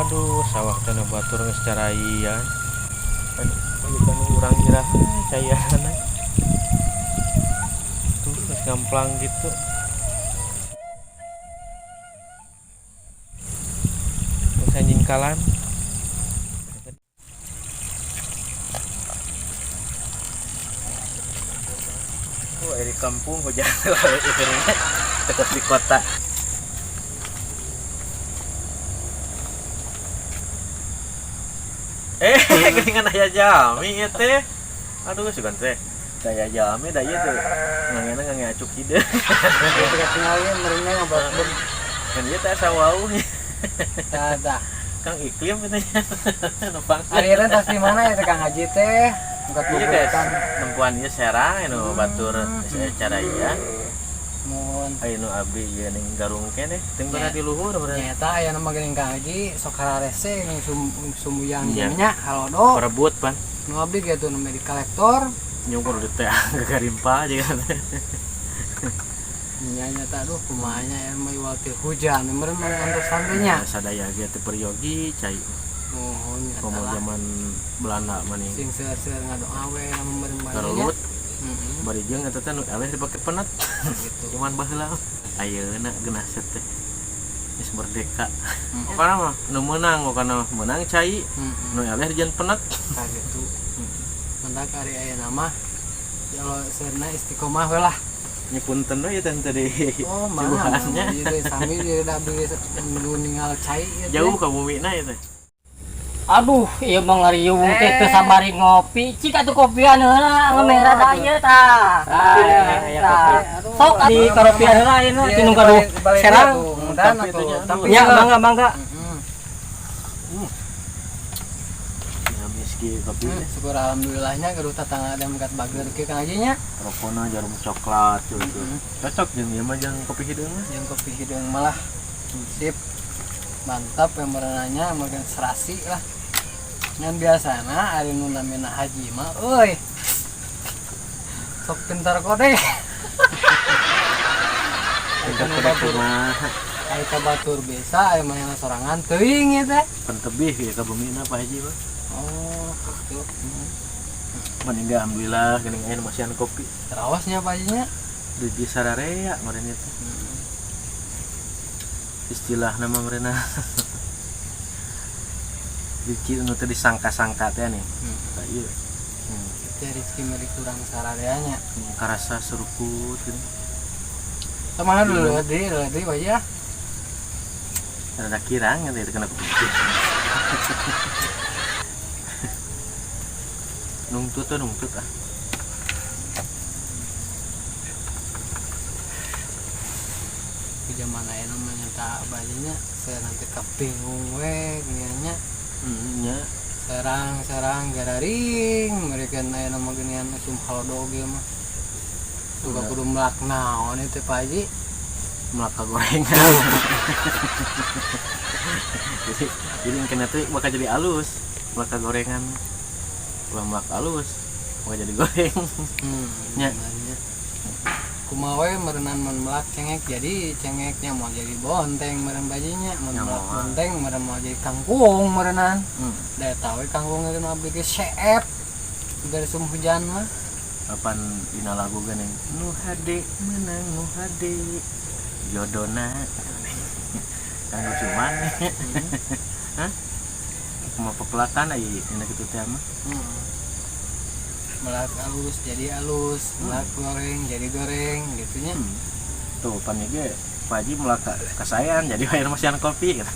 Aduh, sawah teh nu batur geus caraian. Aduh, nu urang iraha caianana. Tuh geus ngamplang gitu. Geus nyingkalan. Oh, di kampung hujan lalu tetap di kota. Geuningan aya jami ieu teh. Aduh, sugan teh. Daya jami da ieu teh. Ngangena ngange acuk hideung. Tinggalnya merenya ngabatur. Kan ieu teh asa wau. Tada. Kang iklim gitu nya. Numpang. Ari tas di mana ya teh Kang Haji teh? Bukat Iya guys, bubutan. Nempuan ieu serang anu batur caraian. Mohon. Aya nu abdi ieu ning garung keneh, teu pernah di luhur berarti. Nyata aya nama geuning Kang Haji sok hararese ning sumuyang Iya. nya halodo. Perebut pan. Nu abdi ge tuh nu di kolektor. Nyungkur di teh gagarimpa jeung Nya nyata aduh kumaha nya aya mah iwal teh hujan meureun mah antosan teh nya. Sadaya ge teu peryogi cai. Mohon nyata Komo lah. zaman Belanda mah nih. Sing seueur-seueur ngadoa we nama meureun bae nya. Garelut Heeh. bari jeung eta teh nu eleh dipake penat. Gitu. Cuman baheula ayeuna geunah teh. Geus merdeka. Pokona mah nu meunang, pokona mah meunang cai, nu eleh dijieun penat. Tah gitu. Mentak ari aya nama kalau seurna istiqomah we lah. Nya punten we teh tadi. Oh, mana? Suguhannya. Ieu sami ieu da abdi nu ninggal cai ieu teh. Jauh ka bumina ieu teh. Aduh, ieu mah ngariung teh teu sabari ngopi. Cik atuh kopian heula, ngemerah da ieu tah. Tah. Sok di karopian heula ayeuna Iya, tinung kadu serang. Serang. Tapi Nya mangga mangga. Ngamis ge kopi teh. Syukur alhamdulillahnya gaduh tatangga ada mekat bager kieu Kang Haji nya. Rokona jarum coklat tuh. Cocok jeung ieu mah jeung kopi hideung mah. Jeung kopi hideung malah sip. Mantap yang merenanya makan serasi lah. Ngan biasana ari nu namina haji mah euy. Sok pintar kode. Pintar kode kumaha? Ari ka batur biasa ari manehna sorangan teuing ieu teh. Pan tebih ieu ka bumina Pak Haji mah. Oh, gitu. Mending alhamdulillah geuning aya nu masihan kopi. Terawasnya Pak Haji nya. Dugi sararea meureun itu. Istilah nama meureunna. Rezeki nu teu disangka-sangka teh nih. Tah ieu. Teh rezeki milik urang sararea nya. Karasa seruput gitu. Sama dulu di Pak Haji ya. Rada kirang gitu kena kopi. Nungtut tuh nungtut ah. Di zaman ayeuna mah nyata bajunya saya nanti kebingung we geuningan nya. Nya. Serang-serang gararing mereka ayeuna mah geuningan sum halodo ge mah. Suka kudu melak naon ieu teh Pak Haji? Melak ka gorengan. Jadi engkena teh bakal jadi alus. Melak ka gorengan. Ulah melak alus, bakal jadi goreng. Nya. Nya. Kumaha we meureunan mun melak cengek jadi cengeknya mau jadi bonteng meureun bajinya, mun Ya, melak moal. bonteng meureun mau jadi kangkung meureunnan. Da eta we kangkung itu mah abdi ge seep. Dari sum hujan mah. Kapan dina lagu geuning nu hade meunang nu hade jodona. Kanggo cuman. Hah? Kumaha pepelakan ai dina kitu teh mah. Melak alus jadi alus, melak goreng jadi goreng gitunya. Tuh pan ge Pak Haji melak kasayan jadi bayar masihan kopi gitu.